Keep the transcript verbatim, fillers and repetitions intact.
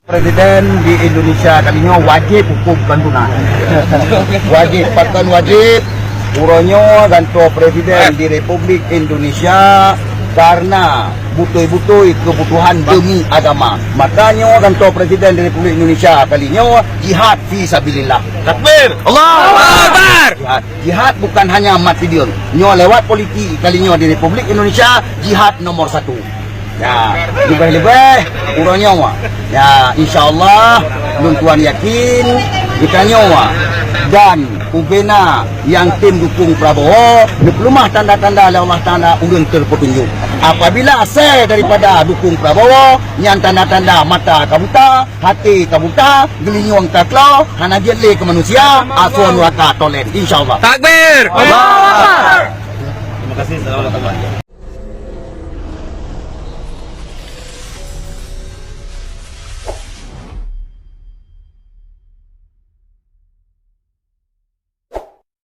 Presiden di Indonesia kali nyoe wajib hukum santunan. Wajib, pakon wajib. Uroe nyoe gantoe presiden di Republik Indonesia karena beutôi-beutôi keubutuhan demi agama. Maka nyoe gantoe presiden di Republik Indonesia kali nyoe jihad fi sabilillah. Takbir! Allahu Akbar! Jihad. Jihad bukan hanya mati diem. Nyoe lewat politik kali nyoe di Republik Indonesia, jihad nomor satu. Ya, leubeh-leubeh uroe nyoe. Ya, insya Allah lôn tuan yakin geutanyoe dan ubena nyang tem dukung Prabowo, neupeuleumah tanda-tanda lé Allah Taala ureuëng terpeutunjuk. Apabila asai daripada dukung Prabowo, nyan tanda-tanda mata ka buta, até ka buta, geulinyueng ka klo, hana jeuet lé keu manusia, asoe nuraka tolen, insya Allah. Takbir! Allahu Akbar! Terima kasih. Assalamualaikum.